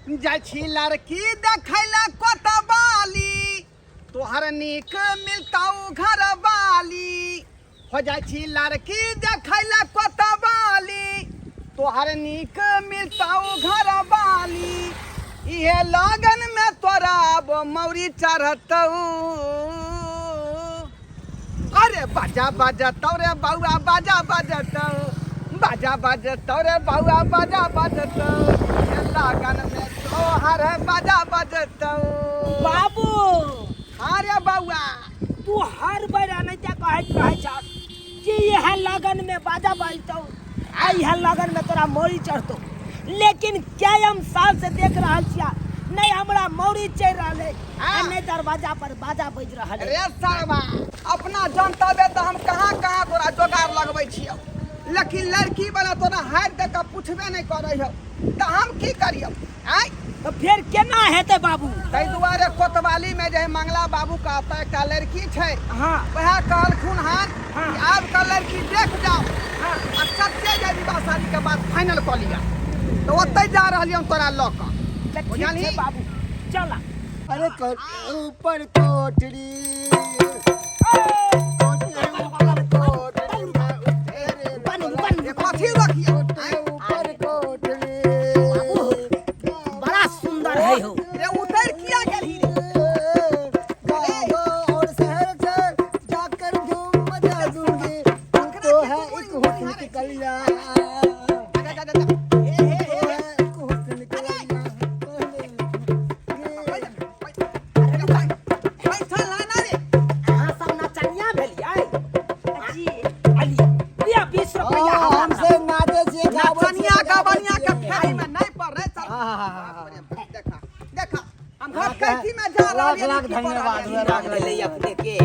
जाइ छी लड़की देखै लए कोतवाली, तोहर नीक मिलतौ घरवाली। हो जाइ छी लड़की देखै लए कोतवाली, तोहर नीक मिलतौ घरवाली। इहे लगन में तोरा अब मौरी चढ़तौ। अरे बाजा बजतौ रे बौआ, बाजा बजतौ, बाजा बजतौ रे बौआ, बाजा बजतौ। इहे लगन में तोहर बाजा बजतौ। बाबू। अरे बौआ, तू हर बेर एनाहिते कहैत रहै छह कि इएह लगन में बाजा बजतौ आ इएह लगन में तोरा मौरी चढ़तौ, लेकिन कयम साल से देख रहल छिया, नहीं हमरा मौरी चढ़ि रहल है आ नहीं दरवाजा पर बाजा बजि रहल है। रे सरवा, अपना जनतबे तऽ हम कहाँ कहाँ तोरा जोगाड़ लगबै छियौ, लेकिन लड़की वाला तोरा हारि दे कऽ पुछबे नहि करै हौ, तऽ हम की करियौ? आँय, तऽ फेर केना हेतै बाबू? ताहि दुआरे कोतवाली में जे है मंगला बाबू का ओतऽ एकटा लड़की छै। वएह कहलखुन हन कि आबि कऽ लड़की देख जाओ आ सच्चे जे विवाह शादी के बात फाइनल कऽ लिअ, तऽ ओतहि जा रहलियै हम तोरा लऽ कऽ। तऽ ठीक बुझलही? छै बाबू, चल। अरे कर ऊपर कोठरी, कोठरी ऊपर कोठरी, बन बन। ये कथी रखिए? ऊपर कोठरी। बाबू, बड़ा सुंदर है हो। रे उतर किया गेलही रे? गाँव और शहर से जाकर धूम मचा दूंगी, तू तो है एक हुस्न की कलिया, जा जा जा जा। हे हे तू हे। है एक हुस्न की कलिया। बैठल है ना रे? अहाँ सब नचनिया भेलियै? जी। अली लिअ 20 रुपैआ हमरा। हमसे नाचे छियै, गाबै छियै, नचनिया बजाबै गबनिया के छियै। फेरी में नहीं पड़ रे सर। हाँ। देखा देखा, हम घर कैथी में जा लाख रहलियै, लाख की पड़ धन्यवाद। रहलियै। लाख लाख भेलै अपने के?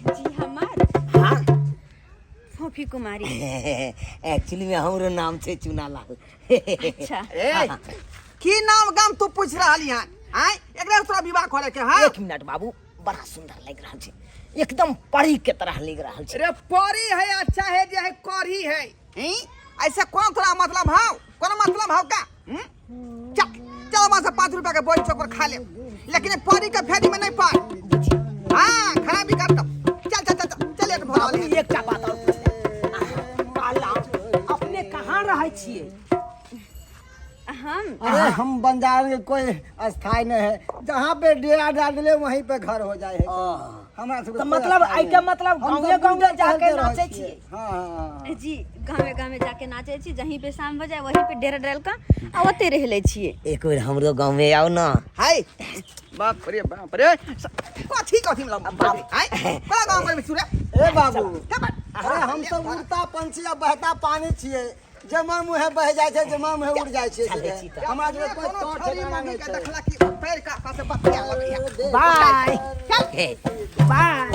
जी, हमर फोफी कुमारी। एक्चुअली में हमरो नाम छै चुनालाल। अच्छा। ए, की नाम गाम तू पूछ रहली हन? आय, एकरा तोरा विवाह करे के है? एक मिनट बाबू, बड़ा सुंदर लग रहल छै, एकदम परी के तरह लग रहल छै। रे परी है, अच्छा है जे है करी है, हैं? ऐसे कौन तोरा मतलब हाउ? कौन मतलब हाउ का? हम्म? चल चल, वहां से 5 रुपया के बोल चौक पर खा ले, लेकिन ये परी के फेरी में नहीं पड़। हाँ, खराबी कर दो। चल चल चल चल, चल एक भरा बाबू, ले। एकटा बात और पूछले, कहलहुँ अपने कहाँ रहै छियै? हम अरे हम बंजार के कोई स्थायी नहीं है, जहाँ पे डेरा डाल दिले वहीं पे घर हो जाए है हमरा सबके। तऽ कोई मतलब स्थायी एहिके नहीं है। मतलब हम गाँवे सब गाँवे गुंडा जाके टहलते रहै नाचै छियै। छियै? हाँ हाँ हाँ। जी, गाँवे गाँवे जाके नाचै छी, जहीं पे शाम हो जाए वहीं पे डेरा डाल कऽ आ ओते रहि लै छियै। एक बेर हमरो गाँवमे आउ ने। हाय, बाप रे बाप रे, कथी कथी में लग बाप, हाय, कोना गाँव में सुरे? ए बाबू, क्या बात? अरे हम सब उड़ता पंछी आ बहता पानी छियै, जमा मुहे बह जाइ छै, जमा मुहे उड़ जाइ छै। चलै छी तऽ। हमरा सबके कोई कोनो तोड़ छोरी ठेकाना मम्मी नहि के छै। देखला कि पैर का का से बतिया लगैया। बाय। चल। बाय।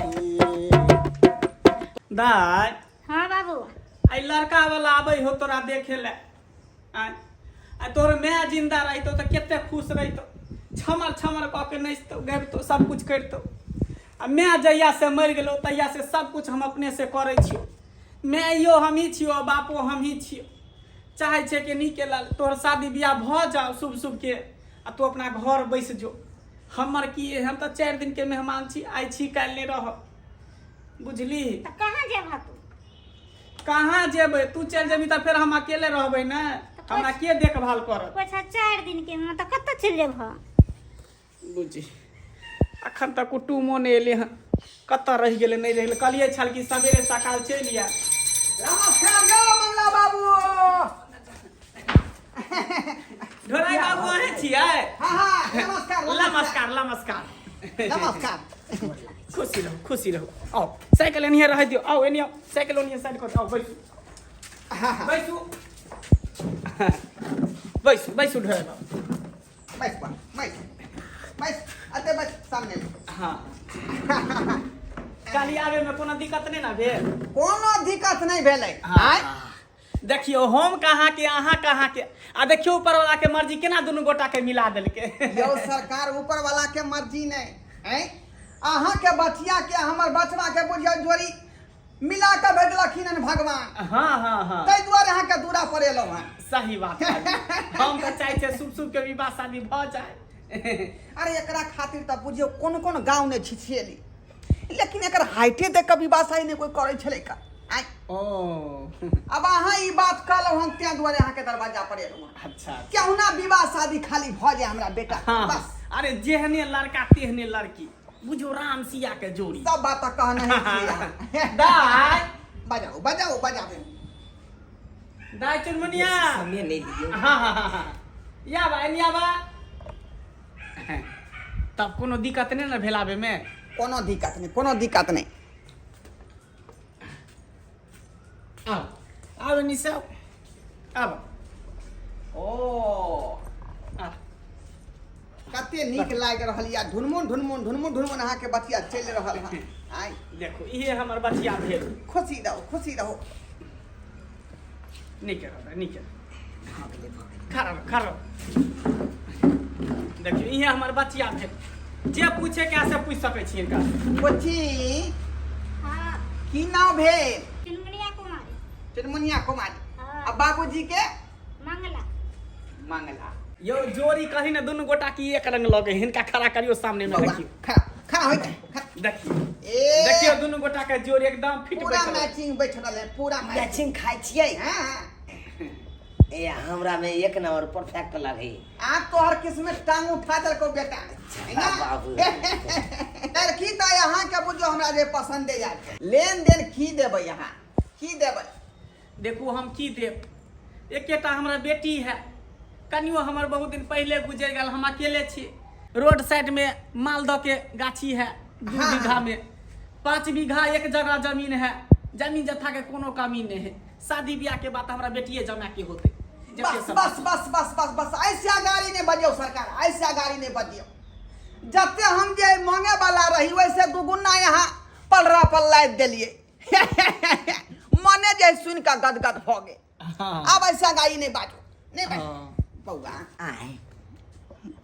दाय। हाँ बाबू। आई लड़का वाला आबै हो तोरा देखे ले। आय आ तोहर माय जिंदा रहितो तऽ कते खुश रहितो, छमर छमर कऽ के नचितो गबितो सब कुछ करितो। आ माय जहिया से मरि गेलो तहिया से सब कुछ हम अपने से करै छियो। माइयो हमही छियो, बापो हमही छियो। चाहै छै कि नीके लाल तोहर शादी बियाह भऽ जाओ शुभ शुभ के आ तू अपना घर बैस जो। हमर की है, हम तऽ 4 दिन के मेहमान छी, आइ छी काल्हि नहि रहब, बुझली? तऽ कहाँ जेबह तू? कहाँ जेबै? तू चलि जेबही तऽ फेर हम अकेले रहबै ने, हमरा के देखभाल करत? पैसा 4 दिन के में तऽ कतऽ चलि जेबह? बुझी, अखन तक कुटुमो नहि एलै हन, कतऽ रहि गेलै नहि रहि गेलै। कहलियै छल कि सवेरे सकाल चलि आयब। नमस्कार यौ मंगला बाबू। ढोराई बाबू अहें छियै? हाँ हाँ, नमस्कार। नमस्कार नमस्कार। नमस्कार। खुशी रहू, खुशी रहू। आउ, साइकिल एनिहे रहै दियौ। आउ एनी आउ, साइकिल ओनिहे साइड कऽ दियौ। आउ बैसू बैसू बैसू बैसू ढोराई बाबू। बैस बा, बैस बैस, अते बैस सामने। हाँ, काल्हि आबैमे कोनो दिक्कत नहि ने भेल? कोनो दिक्कत नहि भेलै। हाँ। आँय। देखियौ, हम कहाँ के अहाँ कहाँ के, आ देखियौ ऊपर वाला के मर्जी केना दुनू गोटा के मिला देलकै। यौ सरकार, ऊपर वाला के मर्जी नहि, आँय, अहाँ के बचिया के हमर बचवा के बुझियौ जोड़ी मिला कऽ भेजलखिन हन भगवान। हाँ हाँ हाँ, ताहि दुआरे अहाँके दूरा पर एलहुँ हन। सही बात कहलियै। हम तऽ चाहै छियै शुभ शुभ के विवाह शादी भऽ जाय। अरे एकरा खातिर तऽ बुझियौ कोन कोन गाँव नहि छिछिएली, लेकिन एकर हाइटे देख कऽ विवाह शादी नहि कोइ करै छलै का। आँय। ओ अब अहाँ ई बात कहलहुँ हन ताहि दुआरे अहाँके दरवाजा पर एलहुँ हन। अच्छा केहुना विवाह शादी खाली भऽ जाय हमरा बेटा। हाँ बस। अरे जेहने लड़का तेहने लड़की, बुझो राम सिया के जोड़ी। सब बात तऽ कहने ही छियै अहाँ। दाय बजाउ बजाउ बजाबू। दाय चुनमुनिया। समय नहीं लियो। हाँ हाँ हाँ हाँ, या बा एनिया बा। तब कोनो दिक्कत नहीं ना भेल आबे में? कोनो दिक्कत नहीं, कोनो दिक्कत नहीं। आब आब एनी से आब। आब ओ आब। कते नीक लागि रहल या ढुनमुन ढुनमुन ढुनमुन ढुनमुन अहाँके बचिया चलि रहल हन। आइ देखो इहे हमर बचिया भेल। खुशी रहो खुशी रहो। नीक रहो नीक रहो। खड़ा रहो खड़ा रहो। देखियौ इहे हमर बचिया भेल। जे पूछे के से पूछ सकै छी इनका। बच्ची हाँ। की नाम भेल? चुनमुनिया कुमारी। चुनमुनिया कुमारी। हाँ। आ बाबूजी के? मंगला। मंगला। यौ जोड़ी कही ने दुनू गोटा की एक रंग लगे, हिनका खड़ा करियो सामने में। बौआ, देखियौ खड़ा खड़ा होय खड़ा। देखियौ ए देखियौ दुनू गोटा के जोड़ी एकदम फिट पूरा बैठल। मैचिंग बैठ रहल है, पूरा मैचिंग खाइ छियै। हाँ। ए हमरा में एक नंबर परफेक्ट लगे। आप तोहर किस्मत टांग उठा देलको बेटा, है ना? बाबू। लड़की तऽ अहाँ के बुझो हमरा जे पसंद है। लेन देन की देबै अहाँ, की देबै? देखू हम की देब, एकेटा हमरा बेटी है, कनियो हमर बहुत दिन पहले गुजर गेल, हम अकेले छी। रोड साइड में मालदह के गाछी है 2 हाँ। बीघा में, 5 बीघा एक जगह जमीन है, जमीन जथा के कोनो कमी नहीं है। शादी ब्याह के बात हमरा बेटिए जमा के होते। बस बस बस बस बस बस, ऐसा गाड़ी नहीं बजियो सरकार, ऐसा गाड़ी नहीं बजियो। जते हम जे मांगे वाला रही वैसे दुगुना यहाँ पलरा पर लाद देलिए। मने जे सुन का गदगद हो गए। हाँ। अब ऐसा गाड़ी नहीं बाजो, नहीं बाजो। हाँ। बौआ आय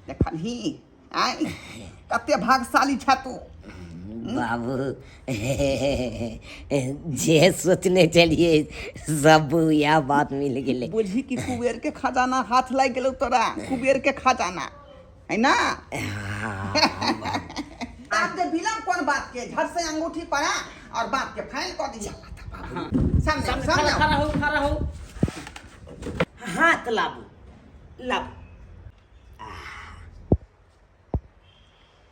देखलही, आय कते भागशाली छ तू बाबू। जे सोचने चलिए सब यह बात मिल गेलै। बुझी कि कुबेर के खजाना हाथ लागि गेलौ तोरा, कुबेर के खजाना है ना। आब जे विलम्ब कोन बात के, झट से अंगूठी पड़ा और बात के फाइल कऽ दिया। सामने सामने सामने खड़ा हो खड़ा हो। हाथ लाबू लाबू,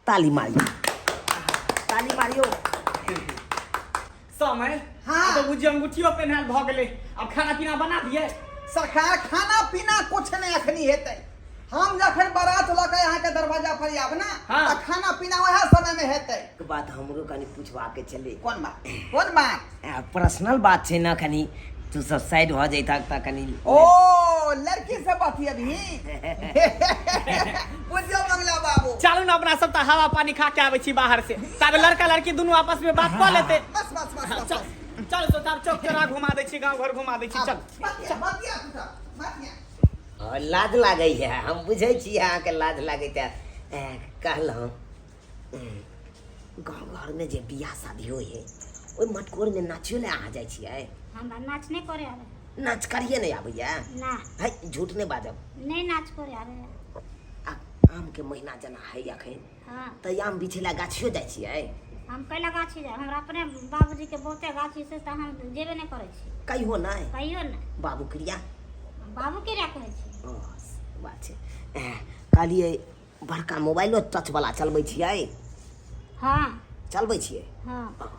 ताली मारियो ताली मारियो। समय हाँ। तो बुझियो अंगूठियो पहनायल भऽ गेलै। अब खाना पीना बना दिए सरकार? खाना पीना कुछ नहीं अखनी हेतै। हम जखन बारात लऽ के अहाँके दरवाजा पर आब ना, हाँ। तऽ खाना पीना वएह समय में हेतै। एक बात हमरो कनी पूछबाके छलै। कोन बात कोन बात? पर्सनल बात छै ना, कनी तू सब साइड भऽ जैतक तऽ कनी। ओ लड़की से बतियबही? बुझियो मंगला बाबू, चलू ना अपना सब तऽ हवा पानी खा के आबै छी बाहर से, तब लड़का लड़की दुनू आपस में बात कऽ लेतै। बस बस बस बस चल चल तो तब चौक चौरा घुमा दै छी, गाँव घर घुमा दै छी। चल बतिया बतिया तू सब बतिया। लाज लागै है, हम बुझै छी अहाँके लाज लागैत है। कहलहुँ गाँव घरमे जे बियाह शादी होइ है ओहि मटकोरमे नाचियो लए अहाँ जाइ छियै? हमरा नाच नहि करे आबै। नाच करिए नहि आबैया? ना। है झूठ नहि बाजब। नहि नाच करे आबै। आ आमके महीना जेना है अखन, हाँ। तऽ आम बिछै लए गाछियो जाइ छियै? हम कैला गाछी जाइ, हमरा अपने बाबूजीके बहुते गाछी छै तऽ हम जेबे नहि करै छी। कहियो नहि? कहियो नहि। बाबू क्रिया? बाबू क्रिया कहै छी। ओ बात छै। कहलियै बड़का मोबाइलो टच वाला चलबै छियै? हाँ चलबै छियै। हाँ।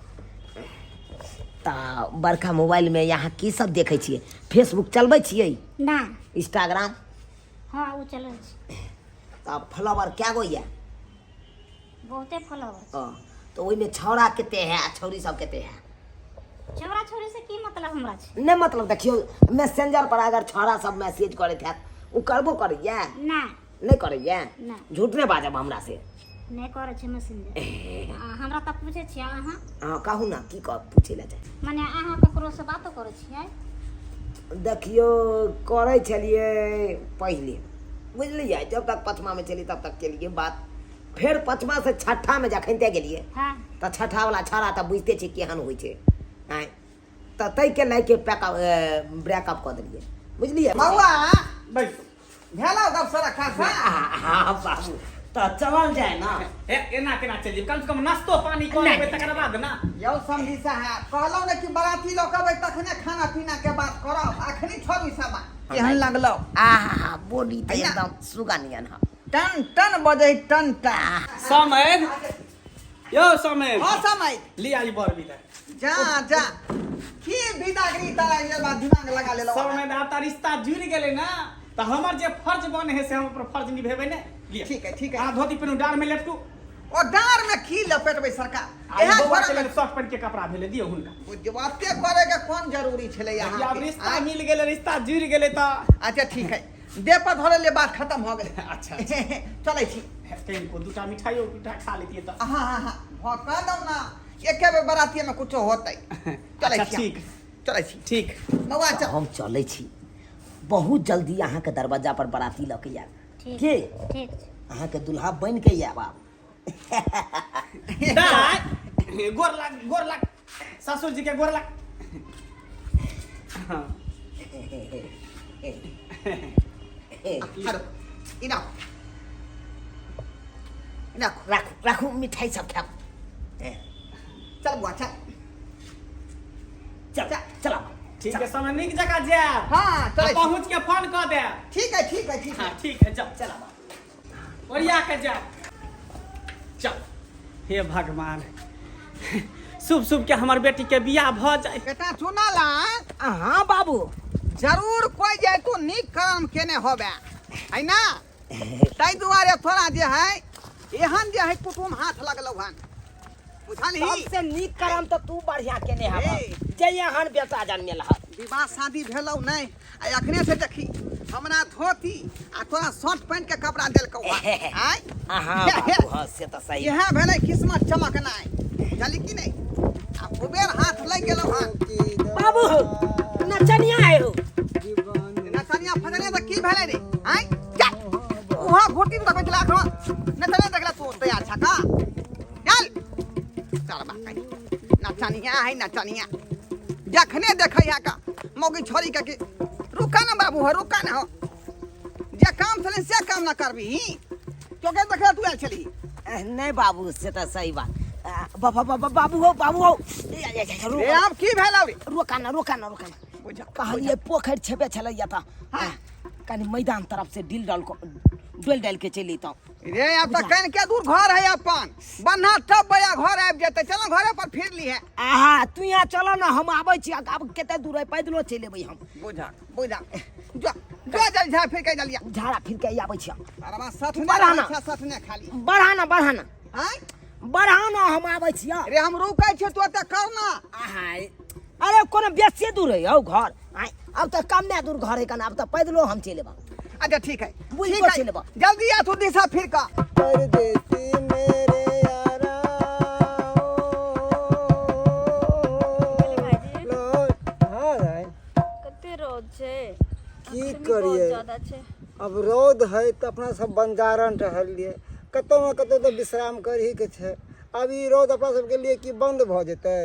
तऽ बड़का मोबाइलमे अहाँ की सब देखै छियै? फेसबुक चलबै छियै? ना। इंस्टाग्राम? हाँ ओ चलबै छी। तऽ फॉलोवर कए गो यऽ? बहुते फॉलोवर। तऽ ओहिमे छौड़ा कते है आ छौड़ी सब कते है? छौड़ा छौड़ी से की मतलब हमरा छै? नहि मतलब देखियौ मैसेंजर पर अगर छौड़ा सब मैसेज करैत हैत, ओ करबो करैया? ना। नहि करैया? ना। झूठ नहि बाजब हमरा से। नहि करै छै मैसेंजर। हमरा तऽ पूछै छियै अहाँ। हँ कहू ना, की कह पूछै लए चाहै? मने अहाँ ककरो से बातो करै छियै? देखियौ करै छलियै पहिले, बुझलियै, जब तक पचमामे छलियै तब तक केलियै बात। फेर पचमा से छठामे जखन ते गेलियै, हाँ। तऽ छठावला छौड़ा तऽ बुझिते छै केहन होइ छै। आँय तऽ ताहिके लए के पैकअप ब्रेकअप कऽ देलियै बुझलियै बौआ बैस भेलौ गप सारा खासा हाँ बाबू तऽ चलल जाय ना ए एना केना चलि जेबै कम से कम नाश्तो पानी कऽ लेबै तकर बाद ना यौ समझी साहब कहलहुँ ने कि बराती लऽ के अबै तखने खाना पीना के बात करब अखनी छोड़ू ई सब बात केहन लगलौ आहा बोली तऽ अहिना। एकदम सुगा नियन हँ टन टन बजै टन टन समैध यौ समैध हाँ समैध लिया ई बर विदा जा जा की विदागरी तारा ये बात दिमाग लगा लेलौ समैध आब तऽ रिश्ता जुड़ि गेलै ना तऽ हमर जे फर्ज बने है से हम अपन फर्ज निभेबै ने लिअ ठीक है ठीक है अहाँ धोती पहिनू डाँर में लटकू ओ डाँर में की लपेटबै सरकार आ ई एहन बौआ के घरमे लेल शर्ट पैंट के कपड़ा भेलै दियौ हुनका बुझबाते करे के कोन जरूरी छलै देखियौ, यहाँ आब रिश्ता मिल गेलै रिश्ता जुड़ि गेलै तऽ अच्छा ठीक है देह पर धरे ले बात खत्म हो गेलै अच्छा चलै छी कनिको दूटा मिठाइयो दूटा खा लेतियै तऽ हाँ हाँ हाँ भऽ कह दौ ना एके बेर बरातिये में कुछो होतै चलै अच्छा, छी ठीक। चलै छी ठीक बौआ चल हम चलै छी बहुत जल्दी अहाँके दरवाजा पर बराती लऽ के आयब ठीक के ठीक छै अहाँके दुल्हा बनि के आयब आब दाय गोर लाग गोर लाग ससुर जी के गोर लाग हाँ। हेलो इना इना राखू राखू मिठाई सब खायब चल बुआ चल चल चल ठीक है समय नीक जगह जायब हाँ चलै छी। पहुँच के फोन कऽ देब ठीक है ठीक है ठीक हाँ है ठीक है जाओ चल ओरिया के जाओ चल हे भगवान शुभ शुभ के हमर बेटी के बियाह भऽ जाए बेटा सुनला हाँ बाबू जरूर कोई जाए तू नीक काम केने होबे है ना ताहि दुआरे थोड़ा जे है एहन जे है कुटुम हाथ लगलौ हन बुझलही सबसे नीक करम तऽ तू बढ़िया केने हब हे। जे एहन बेटा जन्मेल ह विवाह शादी भेलौ नहि आ अखने से देखी हमरा धोती आ तोरा शर्ट पैंट के कपड़ा देलकौ हन आँय हाँ बाबू हाँ से तऽ सही इएह भेलै किस्मत चमकनाइ बुझली कि नहि आ कुबेर हाथ लागि गेलौ हन बाबू नचनिया है हो नचनिया फजनिया तऽ की भेलै रे आँय जा वहाँ घोटी में देखै छलै एखनो नचनिया देखला तू तैयार छ का चल चल बा कहीं नचनिया है नचनिया जखने देखै है का मौगी छोरी के कि रुका ना बाबू हो रुका ना हो जे काम छलै से काम ना करबी चौके देखला तू आयल छली नहीं बाबू से तऽ सही बात बाबा बाबा बाबू हो बाबू हो ए, ए, ए, रे आब की भेल रे रोका ना रोका ना रोका ना बुझा कहलिए पोखरि छेबे छलैया तऽ हाँ। कनि मैदान तरफ से डिल डाल डोल डाल के चलि अयतहुँ रे आब तऽ कनि के दूर घर है अपन बन्हा टप बया घर आबि जेतै चलो घरे पर फिर ली है आहा तू यहाँ चल ना हम आबै छी आब कते दूर है पैदलो चलि एबै हम बुझा बुझा जो जो जल झा फिर के जलिया झाड़ा फिर के आबै छी हम। अरे सठ ने बढ़ा ना। सठ ने खाली बढ़ा ना बढ़ा ना आँय बढ़ा ना हम आबै छी रे हम रुकै छियै तू ओतऽ कर ना आहा अरे कोनो बेसी दूर है हौ घर आँय अब तऽ कमे दूर घर है कन अब तऽ पैदलो हम चलि एबै अच्छा ठीक है बुझि ठीक कऽ है चलि एबै। जल्दी आ तू दिशा फिर का परदेसी मेरे यारा बोले भाईजी लो हाँ भाई कते रौद छै की गर्मी बहुत करियै? ज्यादा छै अब रौद है तऽ अपना सब बंजारन टहलियै कतौ ने कतौ तऽ विश्राम करहीके छै अब ई रौद अपना सबके लिए की बन्द भऽ जेतै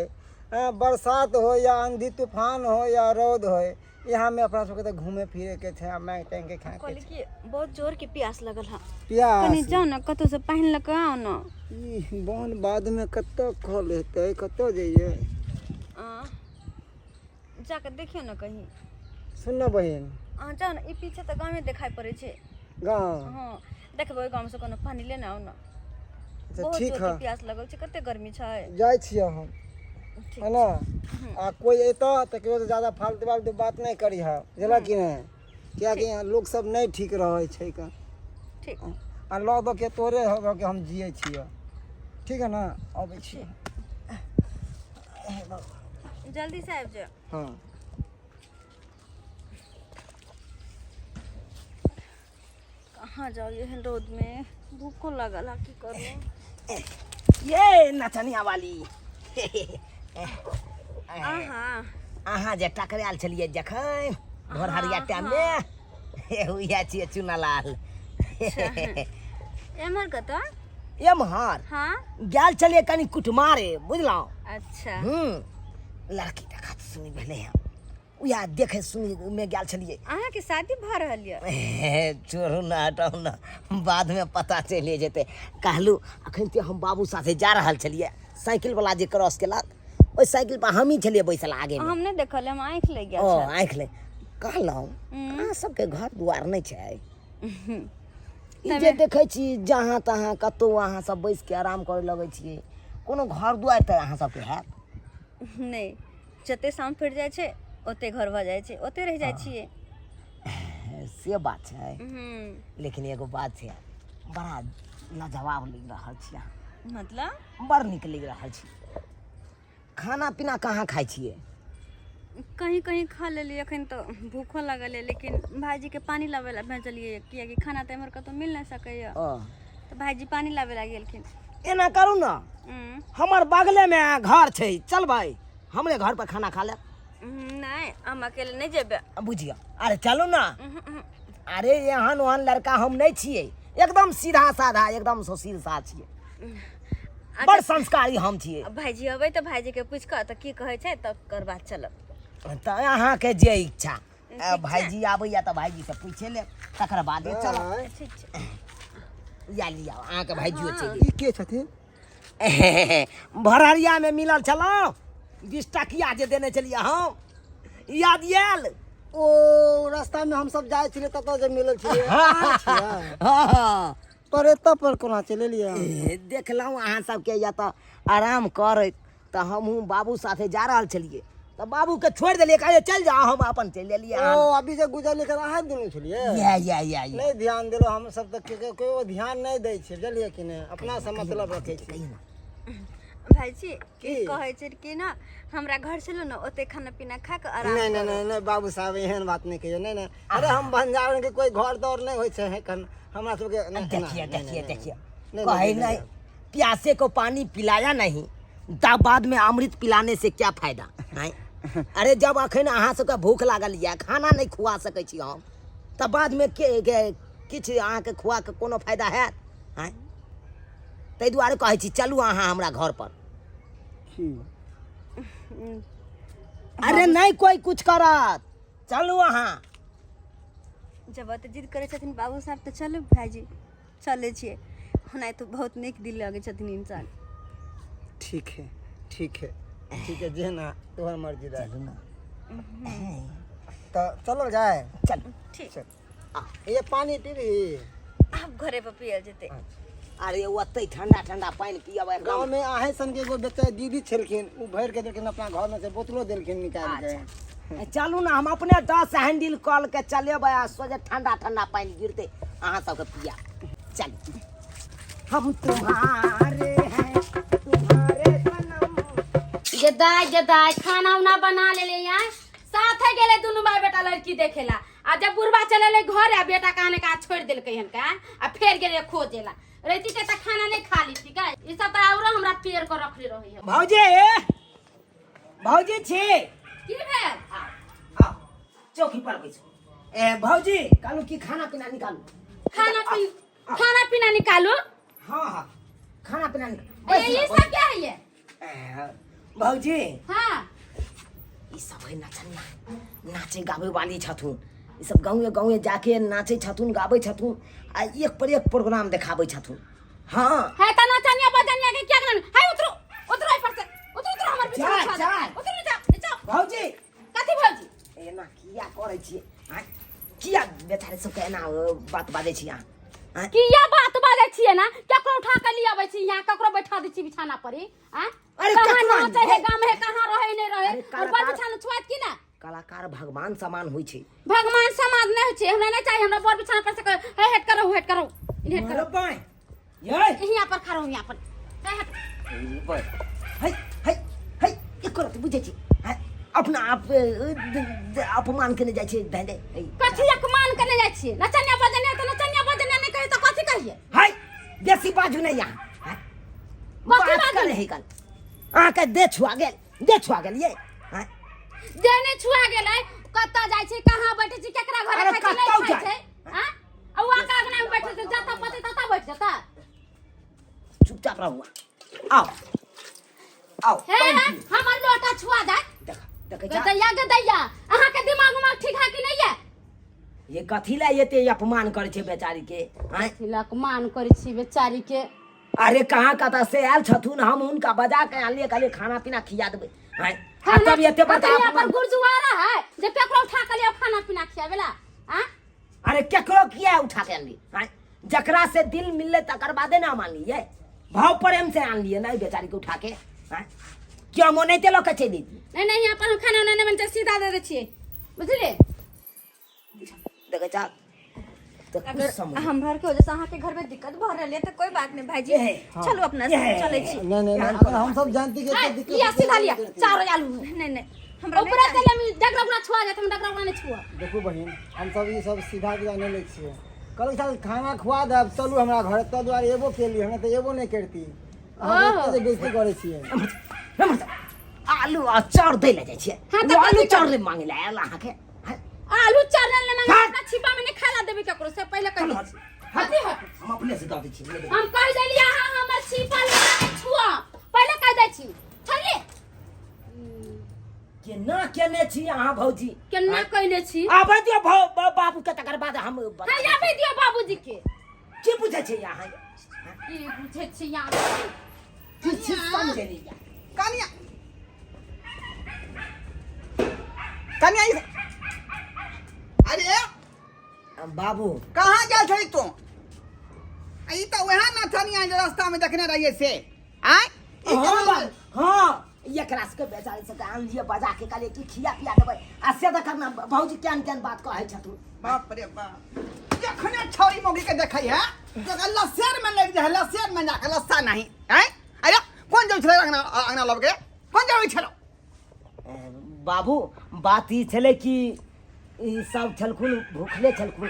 हँ बरसात हो या आंधी तूफान हो या रौद हो यहाँ में अपना सबके तऽ घूमे फिरे के छै आ मांगि तांगि के खाए के कहली छै कि बहुत जोर के प्यास लगल हँ कनी प्यास जाउ ने कतौ से पानि लऽ कऽ आउ ने ई बन बाधमे कतऽ खल हेतै कतऽ जइयै आ, जाकऽ देखियौ ने कहीं सुन ने बहिन अहाँ जाउ ने ई पीछे तऽ गामे देखाइ पड़ै छै गाँव हँ देखबै ओहि गामसँ कोनो पानि लेने आउ ने अच्छा बहुत ठीक जोरके है प्यास लगल छै कते गर्मी छै जाइ छियै हम ठीक है ना आ कोइ अयतऽ तऽ केकरो से ज्यादा फालतू फालतू बात नहि करिहऽ बुझलऽ कि नहि किएकि यहाँ लोक सब नहि ठीक रहै छै कऽ ठीक आ लऽ दऽ के तोरे हो के हम जियै छियै ठीक है ना अबै छियै जल्दी से आबि जाउ हँ कहाँ जाउ एहन रौद में भूखो लागल है की करू ये नचनिया वाली अहाँ अहाँ जे टकरायल छलियै जखन भोरहरिया टाइम मे उएह छियै चुनालाल एम्हर कतऽ एम्हर हाँ गेल छलियै कनि कुटमारे बुझलहुँ अच्छा हूँ लड़की देखा सुनी भेलै हँ, उएह देखै सुनैमे गेल छलियै। अहाँके शादी भऽ रहल यऽ? छोड़ू ने, हटाउ ने, बादमे पता चलि जेतै। कहलहुँ अखन तऽ हम बाबू साथे जा रहल छलियै, साइकिलवला जे क्रॉस केलक ओहि साइकिल पर हमही छलियै बैसल आगेमे। हम नहि देखल, हम आँखि लागि गेल ओ छल। आँखि लागि। कहलहुँ अहाँ सबके घर दुआर नहि छै? ई जे देखै छी जहाँ तहाँ कतहु अहाँ सब बैसके आराम करऽ लगै छियै, कोनो घर दुआरि तऽ अहाँ सबके हैत नहि? जते शाम फुटि जाइ छै ओते घर भऽ जाइ छै, ओते रहि जाइ छियै। से बात छै। लेकिन एगो बात छै, बड़ा लाजवाब लागि रहल छी अहाँ। मतलब? बड़ नीक लागि रहल छी। खाना पीना कहाँ खाइ छियै? कहीं कहीं खा लेलियै। एखन तऽ भूखो लागल यऽ, लेकिन भाइजीके पानि लाबै लए भेजलियै, किएकि खाना तऽ एम्हर कतहु मिल नहि सकैए, तऽ भाइजी पानि लाबै लए गेलखिन। एना करू ने, हमर बगलेमे घर छै, चलबै हमरे घर पर खाना खा लेब। नहि, हम अकेले नहि जेबै। बुझियौ, अरे चलू ने। अरे एहन ओहन लड़का हम नहि छियै, एकदम सीधा साधा, एकदम सुशील सा छियै, बड़ संस्कारी हम छियै। भाइजी अबै तऽ भाइजीके पूछि कऽ तऽ की कहै छै, तकर बाद चलब। तऽ अहाँके जे इच्छा। भाइजी आबैया तऽ भाइजी से पूछे लेब, तकर बादे चलब। ठीक छै। या लिया, अहाँके भाइजियो चलि। ई के छथिन? भरहरियामे मिलल छलहुँ, 20 टकिया जे देने छलियै हम, याद आयल? ओ रास्ता में हम सब जाइ छलियै ततऽ जे मिलल छलियै, अहाँ छियै? हँ। पर एतऽ पर कोना चलि एलियै अहाँ? देखलहुँ अहाँ सबके या तऽ आराम करैत, तऽ हमहूँ बाबू साथे जा रहल छलियै तऽ बाबूके छोड़ि देलियै, कहलियै चलि जाउ, हम अपन चलि एलियै। ओ अभी जे गुजरलियै कर अहाँ दुनू छलियै? या या या या। नहि ध्यान देलहुँ हम सब तऽ, केओ ध्यान नहि दै छै, बुझलियै कि नहि? अपना से मतलब रखै छै। कहियौ ने। भाइजी। की? कहै छै कि ने हमरा घर चलू ने, ओते खाना पीना खा कऽ आराम नहि नहि करू। नहि नहि, बाबू साहब, एहन बात नहि कहियौ। नहि नहि, अरे हम बंजारन के कोई घर दौर नहि होइ छै एखन हमरा सबके। नहि, देखिए नहि, देखिए नहि, देखिए नहीं, कहे नहीं, नहीं, प्यासे को पानी पिलाया नहीं तब बाद में अमृत पिलाने से क्या फायदा हैं? अरे जब अखन अहाँ सबके भूख लागल यऽ, खाना नहि खुआ सकै छी हम, तऽ बादमे के के किछु अहाँके खुआ के कोनो फायदा हैत? आँय, ताहि दुआरे कहै छी चलू अहाँ हमरा घर पर। की? अरे नहीं कोई कुछ करत, चलू अहाँ। जब ओते जिद करै छथिन बाबू साहब तऽ चलू भाइजी, चलै छियै। ओना तऽ बहुत नीक दिल लगै छथिन इंसान। ठीक है, ठीक है, ठीक है, जे ना तोहर मर्जी रहे। चलू ने। तऽ चलल जाय। चलू। ठीक। चल, ये पानी पीबी? आब घरे पर पियल जेतै। अरे ओतै ठंडा ठंडा पानि पियब एकदम। गाँव में अहें सन के एगो बेचारे दीदी छलखिन, ओ भरि के देलखिन, अपना घर में से बोतलो देलखिन निकालि के। अच्छा, चलू ने, हम अपने 10 हैंडल कल के चलेबै आ सोझे ठंडा ठंडा पानि गिरतै, अहाँ सबके पिया। चलू। हम तुम्हारे हैं तुम्हारे सनम। गे दाय, गे दाय, खाना उना बना लेले यहाँ, साथे गेले दुनू बाप बेटा लड़की देखेला, आ जब बुढ़बा चले घर आ बेटा कहने का छोड़ देलकै हन का, आ फेर गेले खोजेला। रैती के त खाना नहीं खा ली ठीक है, ई सब त औरो हमरा पेड़ को रखले रही है। भौजी, भौजी छी? की भेल? आओ, चौकी पर बैसू। ए भौजी, कहलू की खाना पीना निकालू। खाना पीना निकालू? हाँ हाँ, खाना पीना निकालू। ए, ये सब क्या है ये? ए, भौजी। हाँ। ई सब है नचनिया, नाचे गाबै वाली छथुन। ई सब गाँवे गाँवे जाके नाचे छथुन, गाबै छथुन आ एक पर एक प्रोग्राम देखाबै छथुन। हाँ। है त नचनिया बजनिया के क्या करन है? उतरो, उतरो एहि पर से, उतरो, उतरो, हमर जा, बिछाना छुआ जा। दे। उतरो, नीचा, नीचा। भौजी। कथी भौजी? एना किया करै छियै? आँय, किया बेचारे सबके एना बात बाजै छी अहाँ? आँय? किया बात बाजै छियै ना? केकरो उठा के लिए अबै छी यहाँ, ककरो बैठा दै छी बिछाना पर ही, आँय? अरे कहाँ केकरो नाचै है नहीं। गाम है, कहाँ रहे नहीं रहे अरे और बड़ कलाकार- बिछाना छुआत की ना? कलाकार भगवान समान होइ छै। भगवान समान नहीं होइ छै। हमरा नहीं चाहिए, हमरा बड़ बिछाना पर से कहे, हे हेट करो, हेट करो, हेट करो। मारो बाएं। ये यहाँ पर खड़ा हो, यहाँ पर, हे हट। है है है, एको रत्ती बुझै छी? हैं? अपना आप अपमान केने जाइ छै धै धै। कथी अपमान करने जाइ छियै? नचनिया बजनिया तऽ नचनिया बजनिया नहीं कहिए तऽ कथी कहिए? है, बेसी बाजू नहीं यहाँ। हैं? कथी बात बाजू? करे है कल अहाँके देह छुआ गेल, देह छुआ गेल ये। हैं? देह नहि छुआ गेलै। कतऽ जाइ छै, कहाँ बैठै छै, केकरा घरे अरे खाइ छै, नहि कतौ खाइ जाइ। छै? आँ? आ उ आका अंगना मे बैठै छै, जतऽ पते ततऽ बैठ जेतै। चुपचाप रहू, आओ आओ। हे पानि हे पीउ। हमर लोटा छुआ जाय। देखै छा गदैया गदैया अहाँ के दिमाग उमाग ठीक है कि नहीं है ये कथी ला एते अपमान करै छै बेचारी के आँय अपमान करै छी बेचारी के अरे कहाँ कतऽ से आयल छथुन हम हुनका बजा के आनलियै कहलियै खाना पीना खिया देबै आँय आ तब एते बड़का यहाँ पर अपमान गुरुद्वारा है जे केकरो उठा के लियो खाना पीना खियावेला आ अरे केकरो किया उठा के आनली आँय जकरा से दिल मिलले तकर बादे ना हम आनलियै भाव प्रेम से आनलियै ना बेचारी के उठा के आँय क्यों हम ओनाहिते लऽ के चलि अयती नहीं नहीं यहाँ पर हम खाना उना नहीं बनते सीधा दे दे छियै बुझलिए देखै छा तऽ कुछ अगर समझ हम भर के वजह से अहाँ के घर में दिक्कत भऽ रहल है तऽ कोई बात नहीं भाईजी ये, चलू अपना ये। चलै छी नहीं नहीं नहीं, अगर हम सब जानती कि एते दिक्कत लिया सीधा लिया चारो आलू नहीं नहीं हमरा नहीं ऊपर से चाही। लेमी डगरा उगरा छुआ जात हम डगरा उगरा नहीं छुआ देखू बहिन हम सब ई सब सीधा विधा नहि लै छियै कहलक साल खाना खुआ देब चलू हमरा घर तब दुआरे एबो केली हमरा तऽ एबो नहि करती अहाँ एते जे बेइज्जती करै छियै आलू आ चाउर दै लए जाइ छियै हाँ, तऽ ओ आलू कथी चाउर ले मांगे लए आयल अहाँके हैं? आलू चावल ले मांगे हाँ। अपना छिपा में नहीं खाला देबे केकरो से पहले कह चलू दे हट। कथी हट हम अपने से दऽ दै छी हम कह देलियै अहाँ हमर छिपा ले के छुआ पहले कह दै छी छलिए केना केने छी अहाँ भौजी केना कहने छी आबै दियौ बाबू के तकर बाद हम बता हाँ आबै दियौ बाबूजी के की बुझै छी अहाँ की बुझै छी अहाँ की छी समझे नहीं कनिया कनिया अरे बाबू कहाँ गेल छली तू आ ई तऽ वएह न थनिया जे रास्ता में देखने रहिए से आय ई हाँ केना बाबू हाँ एकरा सबके बेचारी सबके आनलियै बजा के कहलियै कि खिया पिया देबै आ से देखब ने भौजी केहन केहन बात कहै छथुन बाप रे बाप जखने छौरी मौगी के देखै है तो लसेर में लग जाए लसेर में जाके लस्सा नहीं हैं अरे कौन जाय छलै अंगना अंगना लग के कौन जाय छलो बाबू बात ई छलै कि ई सब छलखुन भूखले छलखुन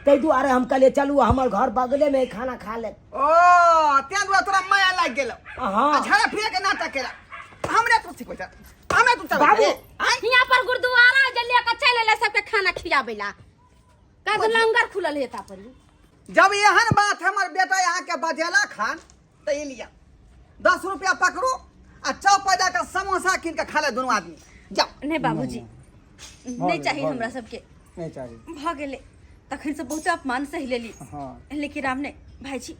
ताहि दुआरे हम कहलियै चलू हमर घर बगलेमे खाना खा लेत ओ तें दुआरे तोरा माया लागि गेलो हाँ। आ झाड़ा फिरे के नाटक केला हमरे तू सिखबै छ हमरे तू चलबै बाबू। आँय हियाँ पर गुरुद्वारा जे लेके चलि एलै सबके खाना खियाबै ला का लंगर खुलल हेता पर जब एहन बात हमर बेटा यहाँ के बजेला खान तऽ ई लिअ 10 रुपया पकड़ू आ चौक पर जाकर समोसा कीन के खा ले दुनू आदमी जाओ नहीं बाबूजी नहीं गेल, चाही भऽ हमरा गेल। सबके नहि चाही भऽ गेलै तखन से बहुते अपमान सहि लेली हाँ लेकिन राम ने भाईजी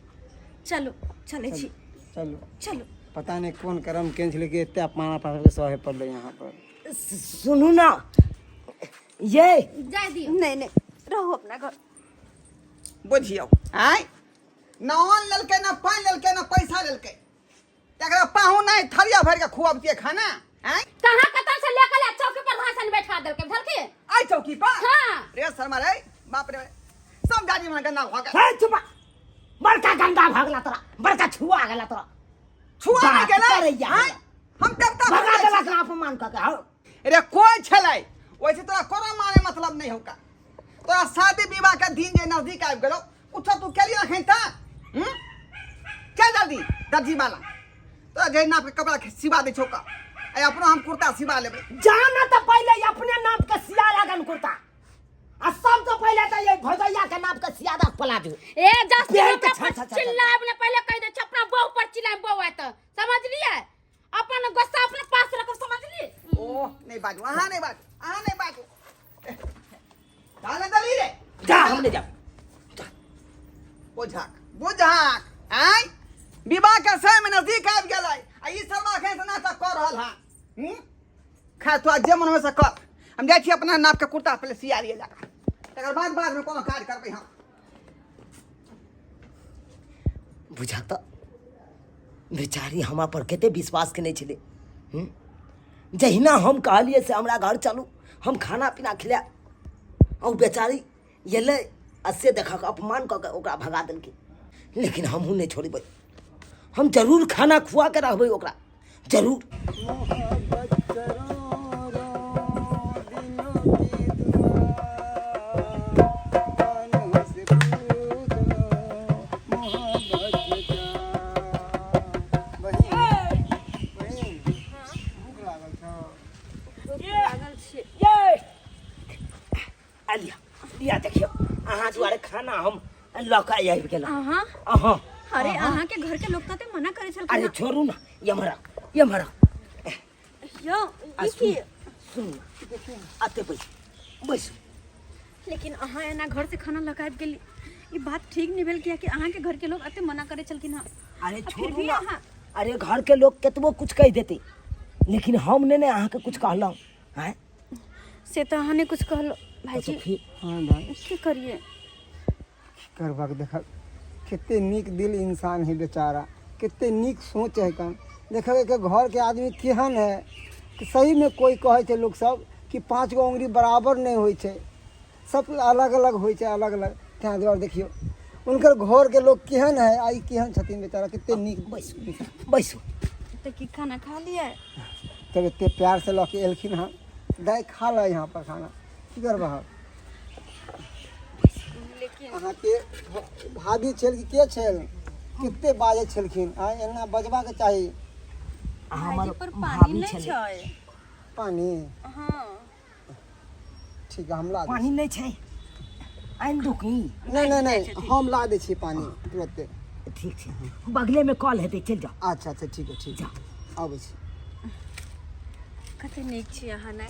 चलू चलै छी चलू चलू पता नहि कोन कर्म केने छलै कि एते अपमान अपना सबके सहे पड़लै यहाँ पर सुनू ना ये जाय दियौ नहीं नहीं रहू अपना घर बुझियौ आँय न अन्न लेलकै न पानि लेलकै न पैसा लेलकै तकरा पाहुन नहि थरिया भरि के खुअबतियै खाना आँय कहाँ कतऽ से लेके ले चौकी पर भाषण बैठा देलकै बुझलखिन आइ चौकी पर हाँ। रे शर्मा रे बाप रे सब गाड़ी में गंदा भऽ गेल हे चुप बड़का गंदा भगला तोरा बड़का छुआ गेला तोरा छुआ नहि बात गेलै करैया आँय हम देवता भगा बन जाइ देलक ना अपमान कऽ के हौ छी। रे कोई छलै ओहिसे तोरा कोनो माने मतलब नहि होका तोरा शादी विवाह के दिन जे नजदीक आबि गेलो उठ तू केली रखै त हम्म चल जल्दी दर्जी वाला तोरा जे नाप के कपड़ा सिवा दै छौ का आइ अपनो हम कुर्ता सिवा लेबै जाना तऽ पहिले अपने नाप के सिया लगन कुर्ता आ सब तो पहिले तऽ ये भौजैया के नाप के सिया दक प्लाजो ए जस्ट पेट हमरा छा- पर छा- छा- छा। चिल्लाएब ने पहिले कहि दे अपना बहू पर चिल्लाएब बहू आयत समझलिए अपन गुस्सा अपने पास रखो समझलिए ओह नहीं बाजू अहाँ नहीं बाजू अहाँ नहीं बाजू डाले दली रे जा हम नहीं जाब बुझाक बुझाक आय विवाह के समय में नजदीक आबि गेलै आ ई शर्मा एखन से नाटक कऽ रहल हँ हूँ खैर तो जे मन होइ से कर हम जाइ छी अपना नाप के कुर्ता पहिले सिया लिए जाकर तकर बाद बाद में कोनो काज करबै हम बुझा तऽ बेचारी हमरा पर कते विश्वास केने छलै हूँ? जहिना हम कहलियै से हमरा घर चलू हम खाना पीना खिलायब आ ओ बेचारी एलै आ से देखक अपमान कऽ के ओकरा भगा देलकै लेकिन हमहूँ नहि छोड़बै हम जरूर खाना खुआ के रहबै ओकरा जरूर मोहब्बत करोड़ों दिनों की दुआ बानों से पूछ लो मोहब्बत में क्या बहिन बहिन भूख लागल छौ लागल छै ये आ लिअ लिअ देखियौ अहाँ दुआरे खाना हम लऽ कऽ आबि गेलहुँ अहाँ अहाँ अरे अहाँ के घर के लोग तऽ मना करे छलखिन अरे छोड़ू ना एम्हर आउ, एम्हर आउ। यौ आ ई की सुनू सुनू अते बैसू बैसू। लेकिन अहाँ एना घर से खाना लऽ आबि गेली, ई बात ठीक नहीं भेल, कियाकि अहाँके घर के लोग एते मना करे छलखिन हँ। अरे आ फिर छोड़ू भी ना। अहाँ अरे घर के लोग केतबो कुछ कहि देते, लेकिन हम नहि ने अहाँके कुछ कहलहुँ आँय। से तऽ अहाँ नहि कुछ कहलो तऽ भाईजी। फिर हाँ भाई। की करिए? की करबाक, देखक कते नीक दिल इंसान है बेचारा, कते नीक सोच है। कन देखबै के घर के आदमी केहन है कि सही में कोई कहै छै लोक सब कि 5 गो उंगली बराबर नहि होइ छै, सब अलग अलग होइ छै, अलग अलग। ताहि दुआरे देखियौ हुनकर घर के लोग केहन है आ ई केहन छथिन बेचारा, कते नीक। बैसू बैसू। तऽ की खाना खा लियै? तब एते प्यार से लऽ के एलखिन हँ, दाइ खा ल यहाँ पर खाना, की करबह। लेकिन अहाँके भाभी छल कि के छल, कते बाजै छलखिन? आ एना बजबाके चाही। हमर भाईजी पर पानी भाभी नहि छलै। छै। पानी? हँ। ठीक है, हम ला दै। पानी नहि छै, आनि दू की? नहि नहि नहि, हम ला दै छी पानी तुरते। ठीक छै, बगलेमे कल हेतै, चलि जाउ। अच्छा अच्छा, ठीक है ठीक है, आबै छी। कते नीक छी अहाँ ने।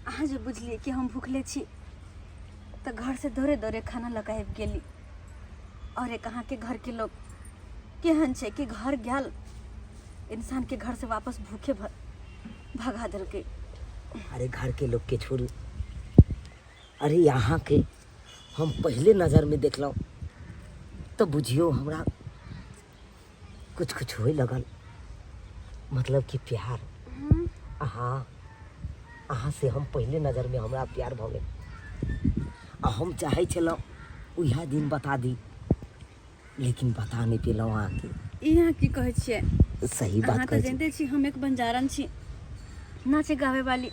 अहाँ जे बुझलियै कि हम भूखले छी तऽ घर से दौड़े दौड़े खाना लऽ कऽ आबि गेली। और एक अहाँके घरके लोग केहन छै कि घर गेल इंसानके घर से वापस भूखे भगा देलकै। अरे घर के लोग के छोड़ू, अरे यहाँ के हम पहले नजर में देखलहुँ तो बुझियो हमरा कुछ कुछ होए लगल, मतलब कि प्यार। अहाँ अहाँ से हम पहले नजर में हमरा प्यार भऽ गेल आ हम चाहै छलहुँ उएह दिन बता दी, लेकिन बता नहि पेलहुँ अहाँके। ई अहाँ की कहै छियै? सही बात अहाँ तऽ कहै छी। जानिते छी हम एक बंजारन छी, नाचे गावे वाली।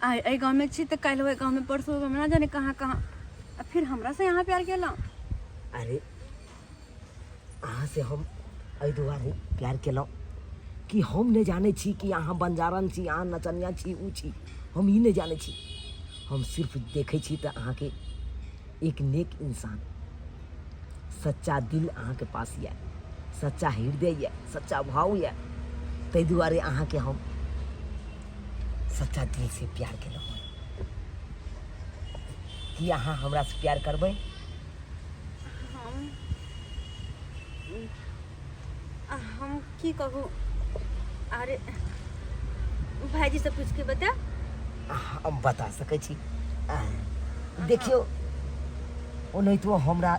आइ एहि गाँवमे छी तऽ काल्हि ओहि गाँवमे, परसू ओहि गाँवमे, ना जाने कहाँ कहाँ, आ फिर हमरा से अहाँ प्यार केलहुँ? अरे अहाँ से हम एहि दुआरे प्यार केलहुँ कि हम नहि जानै छी कि अहाँ बंजारन छी, अहाँ नचनिया छी, ओ छी, हम ई नहि जानै छी। हम सिर्फ देखै छी तऽ अहाँके एक नेक इंसान, सच्चा दिल अहाँके पास यऽ, सच्चा हृदय यऽ, सच्चा भाव यऽ, ताहि दुआरे अहाँके हम सच्चा दिल से प्यार केलहुँ। की अहाँ हमरा से प्यार करबै? हम हम की कहू? अरे भाईजी से पूछ के बता। हम बता सकै छी। देखियौ ओनाहितो हमरा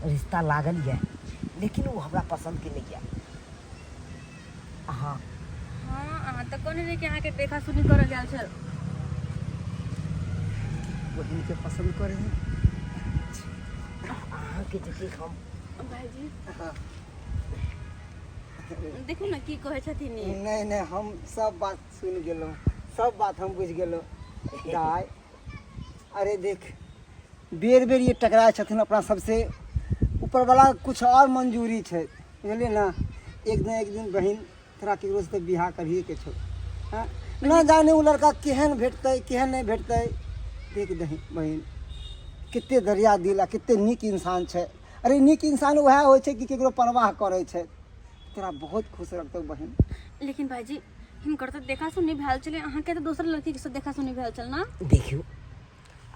रिश्ता लागल यऽ, लेकिन ओ हमरा पसन्दके नहि यऽ। अहाँ हँ, अहाँ तऽ कहने रही कि अहाँके देखा सुनी करऽ गेल छल। बहिनके पसन्द करै है। अहाँके जतेक हम भाईजी देखू ने की कहै छथिन ई। नहि नहि, हम सब बात सुनि गेलहुँ, सब बात हम बुझि गेलहुँ दाइ। अरे देख, बेर बेर ये टकराइ छथिन अपना सबसे, ऊपरवला कुछ और मंजूरी छै, बुझलियै ने। एक दिन एक दिन बहिन तोरा ककरोसँ तऽ बियाह करहिएके छौ। हँ, न जाने ओ लड़का केहन भेटतै केहन नहि भेटतै। देख दही बहिन, कते दरिया दिल आ कते नीक इंसान छै। अरे नीक इंसान वएह होइ छै कि ककरो परवाह करै छै। तोरा बहुत खुश रखतौ बहिन। लेकिन भाईजी हिनकर तऽ देखा सुनी भेल छलै, अहाँके तऽ दोसर लड़की के देखा सुनी भेल छल ना? देखियौ,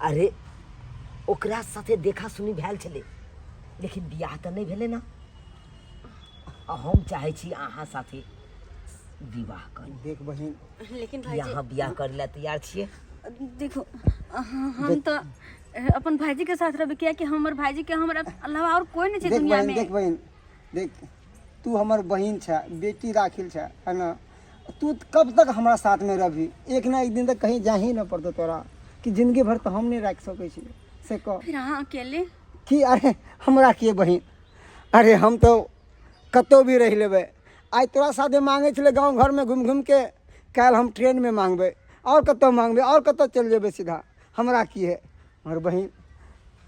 अरे ओकरा साथे देखा सुनी भेल छलै, लेकिन बियाह तऽ नहि भेलै ने। आ हम चाहै छी अहाँ साथे विवाह करी। देख बहिन। लेकिन की भाईजी अहाँ बियाह करै लए तैयार छियै? देखो, हम तऽ अपन भाईजी के साथ रहबै, कियाकि हमर भाईजी के हमर अलावा और कोई नहीं छै देख दुनिया बहिन में। देख बहिन, देख तू हमर बहिन छै, बेटी राखिल छै, है ना? तू कब तक हमरा साथमे रहबही? एक ना एक दिन तऽ कहीं जाही न पड़तौ तोरा, कि जिंदगी भर तऽ हम नहि राखि सकै छी, से कह। फिर अहाँ अकेले की? अरे हमरा के बहिन, अरे हम तऽ कतहु भी रहि लेबै। आइ तोरा साथे मांगै छलै गाँव घरमे घुमि घुमिके, काल्हि हम ट्रेनमे मांगबै, आओर कतहु मांगबै, आओर कतहु चलि जेबै सीधा। हमरा की है हमर बहिन,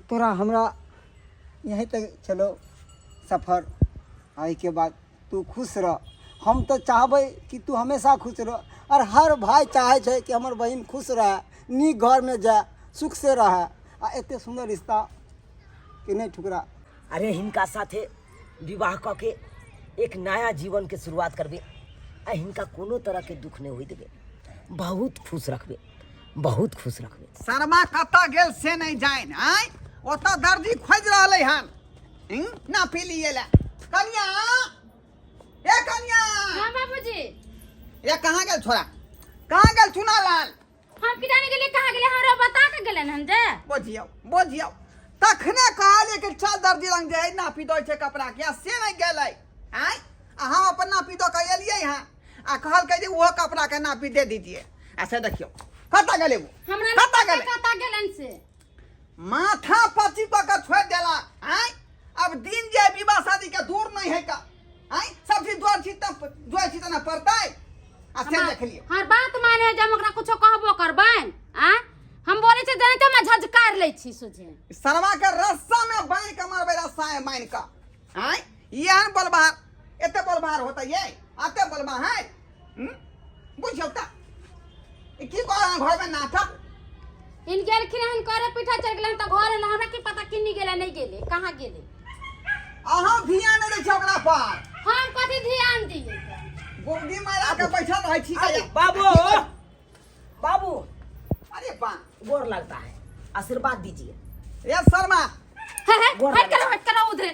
तोरा हमरा यहीं तक चलो सफर, एहिके बाद तू खुश रह। हम तऽ चाहबै कि तू हमेशा खुश रह, आओर हर भाय चाहै छै कि हमर बहिन खुश रहए, नीक घरमे जाय, सुखसँ रहए, आ एतेक सुन्दर रिश्ता के नहि ठुकरा। अरे हिनका साथे विवाह कऽ के एक नया जीवन के शुरुआत करबै आ हिनका कोनो तरह के दुख नहि होय देबै। बहुत खुश रखबै, बहुत खुश रखबै। शर्मा कतऽ गेल से नहि जानि। आँय, ओतऽ दर्जी खोजि रहलै हन। ना पी लिए ला। कनिया, ए कनिया। हाँ बाबूजी। ए कहाँ गेल छोरा, कहाँ गेल चुना लाल? हम की जाने गेलियै कहाँ गेलै, हमरा बता के गेलन हन जे। बुझियौ बुझियौ, तखने कहलियै कि चल दर्जी लग जे नापी दै छै कपड़ा के, आ से नहि गेलै। आँय, आ हम अपन नापी दऽ कऽ एलियै हँ आ कहलकै जे ओहो कपड़ा के नापी दे दीजिए, आ से देखियौ कतऽ गेलै ओ। हमरा कतऽ गेलै? कतऽ गेलन से? माथा पची कऽ के छोड़ि देला। आँय, अब दिन जे विवाह शादी के दूर नहीं है का। आँय, सब चीज जोड़ छी तब जोड़ छी तऽ ना पड़तै। आ से देख लियौ। हर बात माने जब ओकरा कुछो कहबो करबनि आ हम बोलै छियै जानै तऽ हमरा झझकार लै छी सोझे। सरवा के रस्सा में बान्हि के मारबै, रस्सा में बान्हि के। आँय, एहन बोलबहार, एते बोलबहार होतै ये, एते बोलबा है। बुझियौ तऽ ई की कह रहल घर में नाटक। इन गेलखिन हन करे पीठा चल गेलन तऽ घर एला, हमरा की पता किन्नी गेलै नहीं गेलै कहाँ गेलै। अहाँ ध्यान नहि दै छै ओकरा पर। हम कथी ध्यान दियै? गुमदी मारा के बैठल रहै छी। अरे बाबू, बाबू। अरे बा, गोर लगता है, आशीर्वाद दीजिए। रे शर्मा। हे हे, गोर हट लगै कर, हट कर उधरे।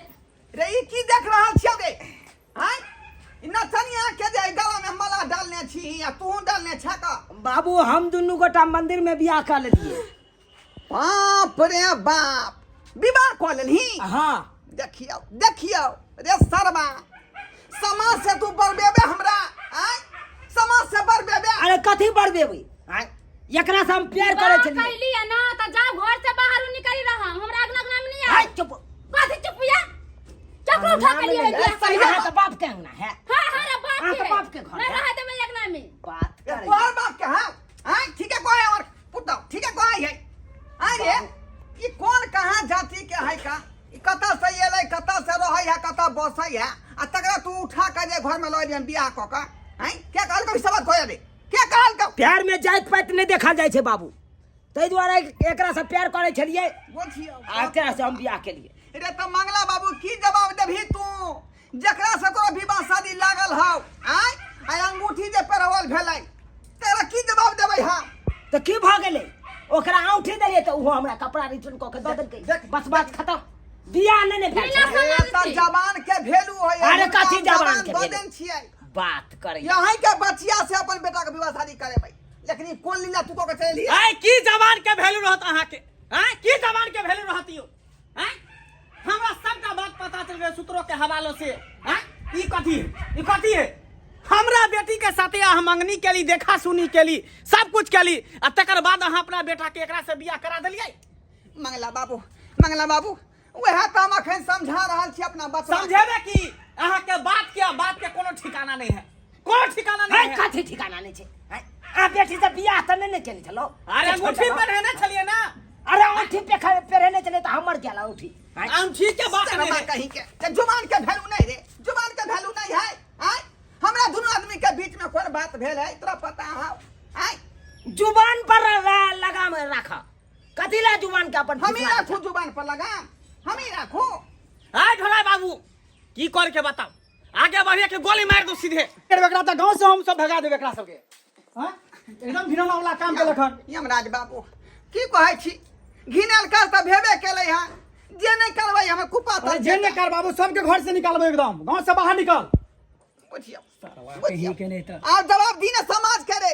रे ई की देख रहल छियै रे? आँय, ई नचनिया के जे गला में माला डालने छी आ तू डालने छे का? बाबू, हम दुनू गोटा मंदिर में बियाह कर लेलिए। बाप रे बाप, विवाह कऽ लेलही? हाँ। देखियौ देखियौ रे शर्मा, समाज से तू बरबेबे हमरा। आँय, समाज से बरबेबे। अरे कथी बरबेबै? आँय, एकरा से हम प्यार करे छलियै। कैली है ना त जाओ घर से बाहर निकली रहा, हमरा अगना अगना में नहीं आय आए। चुप। कथी चुप या? चक्र उठा के लिए अरे बियाह अहाँ के बाप के अंगना है। हां हां रे बाप अहाँ के के बाप के घर नहीं है। रहा देबै अगना में। बात रे करे तोहर बाप के। हाँ आँय, ठीक है कहे और पुतौ, ठीक है कहे है। आँय रे, ई कोन कहाँ जाति के है का? ई कतऽ से एलै, कतऽ से रहै है, कतऽ बसै है, आ तकरा तू उठा के जे घर में लऽ एलियन बियाह कऽ के। आँय, के कहलकौ ई सब कहे रे? के कहलकौ? प्यार में जाति पाति नहीं देखल जाइ छै बाबू, ताहि दुआरे एकरा से प्यार करै छलियै बुझियौ आ एकरा से हम बियाह केलियै। रे तऽ मंगला बाबू की जवाब देबही तू, जकरा से तोरा विवाह शादी लागल हौ? आँय, आ अंगूठी जे पेरवल भेलै, तकरा की जवाब देबै हम? तऽ की भऽ गेलै, ओकरा औंठी देलियै तऽ ओहो हमरा कपड़ा रिटर्न कऽ के दऽ देलकै। देख, बस बात खत्म, बियाह नहि ने भेल बिना छलै। रे तऽ जवान के भेलू होय। अरे कथी जवान के दऽ भेलू? देन छियै। बात करै यहीं के बचिया से अपन बेटा के विवाह शादी करेबै, लेकिन ई कोन लीला तू कऽ के चलि? आय की जवान के वैल्यू रहत अहाँके? आय की जवान के वैल्यू रहत यौ? आय हमरा सबटा बात पता चल गेल सूत्रों के हवालों से। आय ई कथी है, ई कथी है? हमरा बेटी के साथे अहाँ मंगनी केली, देखा सुनी केली, सब कुछ केली, आ तकर बाद अहाँ अपना बेटा के एकरा से बियाह करा देलियै। मंगला बाबू, मंगला बाबू, वएह तऽ हम अखन समझा रहल छी अपना बच्चा। समझेबे की, अहाँ के बात के आ बात के कोनो ठिकाना नहीं है, कोनो ठिकाना है नहीं है। कथी ठिकाना नहीं छै? हैं? आ बेटी से बियाह तऽ नहि ने केने छलौ। अरे अंगूठी पहिरने छलियै ना? अरे औंठी पे पहिरने छलै तऽ हमर गेल औंठी। हैं? अंगूठी के बात शर्मा नहीं है। कहीं के ते जुबान के वैल्यू नहीं रे, जुबान के वैल्यू नहीं है। आँय, हमरा दुनू आदमी के बीच में कोन बात भेल है तोरा पता है? आँय, जुबान पर लगाम राख, कथी ला जुबान के अपन हम ही फिसला राखू जुबान पर लगाम, हम ही राखू। आय ढोला बाबू की कर के बताओ, आगे बढ़िए के गोली मार दो सीधे। एकरा तऽ गाँव से हम सब भगा देब एकरा सबके। हाँ, एकदम घिनौना वाला काम केलक हन। यमराज बाबू की कहै छी, घिनल काज तऽ भेबे केलै हन, जे नहि करबै हमर कुपा अरे जे नहि कर बाबू, सबके घर से निकालबै, एकदम गाँव से बाहर निकल। बुझियौ कहीं के नहीं तऽ। आब जवाब दी ने समाज के रे,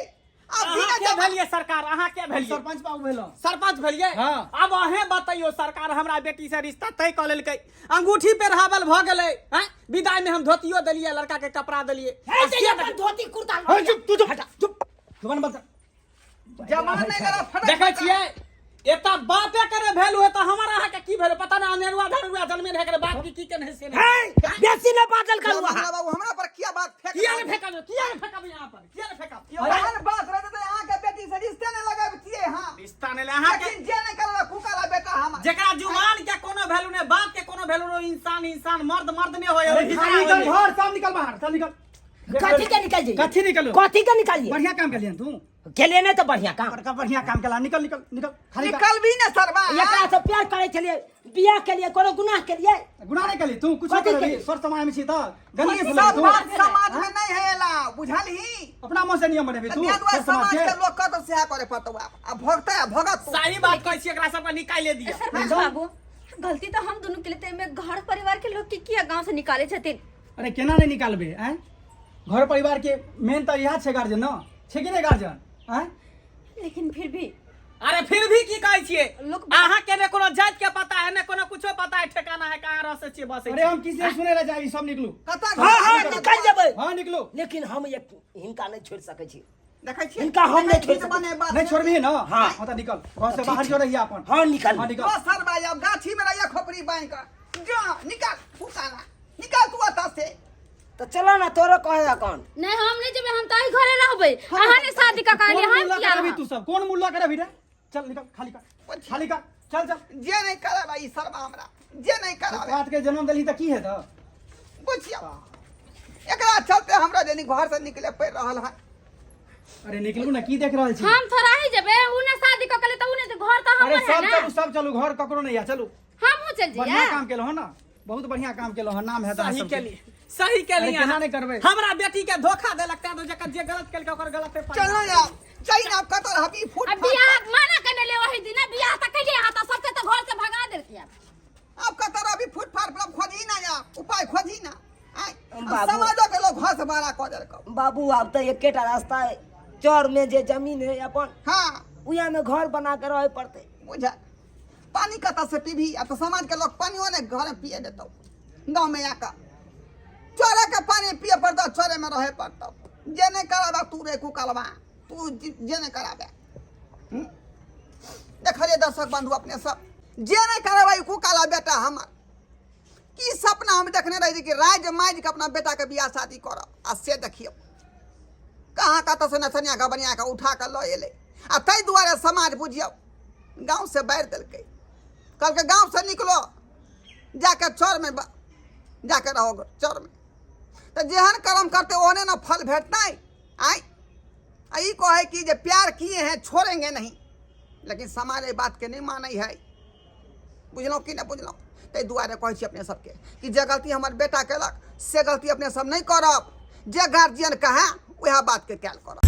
आब दी अहाँ ने के जवाब। भेलियै सरकार? अहाँ के भेलियै? सरपंच बाबू भेलहुँ। सरपंच भेलियै? हाँ। आब अहें बतैयौ सरकार, हमरा बेटी से रिश्ता तय कऽ लेलकै, अंगूठी पेरहावल भऽ गेलै, हैं, विदाई में हम धोतियो देलियै, लड़का के कपड़ा देलियै। है जे अपन धोती कुर्ता है, चुप तू, चुप चुप, जुबान बंद कर। जवान नहि करा फटक। देखै छियै, एतऽ बापे करे वैल्यू है तऽ हमर अहाँ के की भेल पता नहि, अनेरुआ धरुआ जन्मे रहै करे बाप की की केने से नहि। है बेसी नहि बाजल करू अहाँ। मंगला बाबू, हमरा पर किया बात फेंक? किया ने फेंकब, किया ने फेंकब यहाँ पर, किया ने फेंकब? एहन बात रहते तऽ अहाँके बेटी से रिश्ते नहि लगबितियै। हाँ, रिश्ता नहि ले अहाँ के। लेकिन जे नहि करबै कुकाला बेटा हमर, जेकरा जुबान के कोनो वैल्यू नहि, बाप के कोनो वैल्यू नहि, इंसान इंसान मर्द मर्द नहि होय। अरे निकल घर, सब निकल बाहर, सब निकल। कथी के निकल जाइए? कथी निकलो? कथी के निकालिए? बढ़िया काम केलियन तू। केलिए नहीं तो बढ़िया काम। बड़का बढ़िया काम केला। निकल निकल निकल, खाली कर। निकल भी ना सरवा। एकरा से प्यार करे छलिए, बियाह के लिए, कोनो गुनाह के लिए? गुनाह नहीं केली तू, कुछ कथी करबी केली? स्वर समाज में छी त गंदगी सब फैलेबी तू। बात समाज में नहीं है एला, बुझल ही? अपना मन से नियम बनेबी तू दिया दुआ स्वर समाज समाज के। के लोग कत सेहा करे पड़तौ आब। आ भगतै आ भगत तू। सही बात कहै छी, एकरा सबके निकाले दिअ। सरपंच बाबू, गलती तो हम दोनों के लिए, तो एमे घर परिवार के लोग के किया गांव से निकाले छथिन? अरे केना नहीं निकालबे आँय? घर परिवार के मेन तऽ इएह छै गार्जियन न छै कि नहि गार्जियन आँय? लेकिन फिर भी अरे फिर भी की कहै छियै? लोक अहाँ के ने कोनो जाति के पता है, ने कोनो कुछो पता है, ठिकाना है कहाँ रह से छियै बसै। अरे हम किसी से सुने ला जाई, सब निकलू। कतऽ? हाँ हाँ, निकल जेबै। हाँ, निकलू। लेकिन हम एक हिनका नहीं छोड़ सकै छी। देखै छियै? हिनका हम नहि देखै छोड़ि छियै सकै। बने बात। नहीं छोड़बी न? हाँ। हाँ तऽ निकल घर से बाहर जो रहिए अपन। हाँ, निकल। हाँ, निकल। जो सरवा आब गाछी में रहिए खोपड़ी बान्हि कऽ। जो निकाल फुकाना, निकाल तू ओतऽ से। तो चलो ना, तोरो कहे कौन। नहीं, हम नहीं जेबै, हम तऽ एहि घरे रहबै। अहाँ ने शादी कऽ कोन कहलियै, हम मुल्ला किया करबी रहब? तू सब कोन मुल्ला करबी रे? चल निकल, खाली कर, खाली कर, चल चल। जे नहीं कराबे ई सरवा हमरा, जे नहीं कराबे। बात के जन्म देलही तऽ की हेतौ? बुझियौ, एकरा चलते हमरा जनी घर से निकले पड़ि रहल है। अरे निकलू ना, की देख रहल छी? हम थोड़ा ही जेबै, उ ने शादी कऽ के तऽ उ ने घर तऽ अरे हमर है सब ना। चलू, सब चलू, घर ककरो नहीं है, चलू। हमहूँ चलि बढ़िया जइयै। काम केलहुँ ना, बहुत बढ़िया काम केलहुँ हँ, नाम है सही केली, सही केली। अरे केना नहि करबै? हमरा बेटी के धोखा देलक, तैं तो जकर जे गलत केलकै ओकर गलत है। चल ना यार, चल ना, कतऽ रहबी फुट आ बियाह मना केने ले ओहि दिन, बियाह तऽ केलियै अहाँ तऽ सबके तऽ घर से भगा देलकै आब। अब कतऽ रहबी फुटपाथ पर? खोजी ना यार, उपाय खोजी ना। आँय, अब बाबू। समाजो के लोग घर से बाहर कऽ देलकौ। बाबू, आब तऽ एकेटा रास्ता है, चौर में जे जमीन है अपन, हाँ, उहे में घर बना के रहे पड़ते। बुझल पानी कतऽ से पीबी? आ तऽ समाज के लोग पानियो ने घर में पिए देतौ। गाँव में आके चोरे के पानी पिए पड़तौ, चोरे में रहे पड़तौ। जे नहीं कराबे तू रे कुकलवा, तू जे नहीं कराबे। देखलिए दर्शक बंधु अपने सब, जे नहीं कराबे कुकला बेटा हमर। की सपना हम देखने रही कि राज माजि के अपना बेटा के बियाह शादी करब, आ से देखियौ कहाँ कतऽ से नचनिया के बनिया के उठा के लऽ एलै। आ ताहि दुआरे समाज बुझियौ गाँव से बारि देलकै, कहलकै गाँव से निकलो, जाके चौर में जाके रहो चौर में। तऽ जेहन कर्म करतै ओहने ने फल भेटतै। आँय, आ ई कहै कि जे प्यार किए हैं छोड़ेंगे नहीं, लेकिन समाज एहि बातके नहि मानै है। बुझलहुँ कि नहि बुझलहुँ? ताहि दुआरे कहै छी अपने सबके कि जे गलती हमर बेटा केलक से गलती अपने सब नहि करब। जे गार्जियन कहै वएह बातके कयल करब।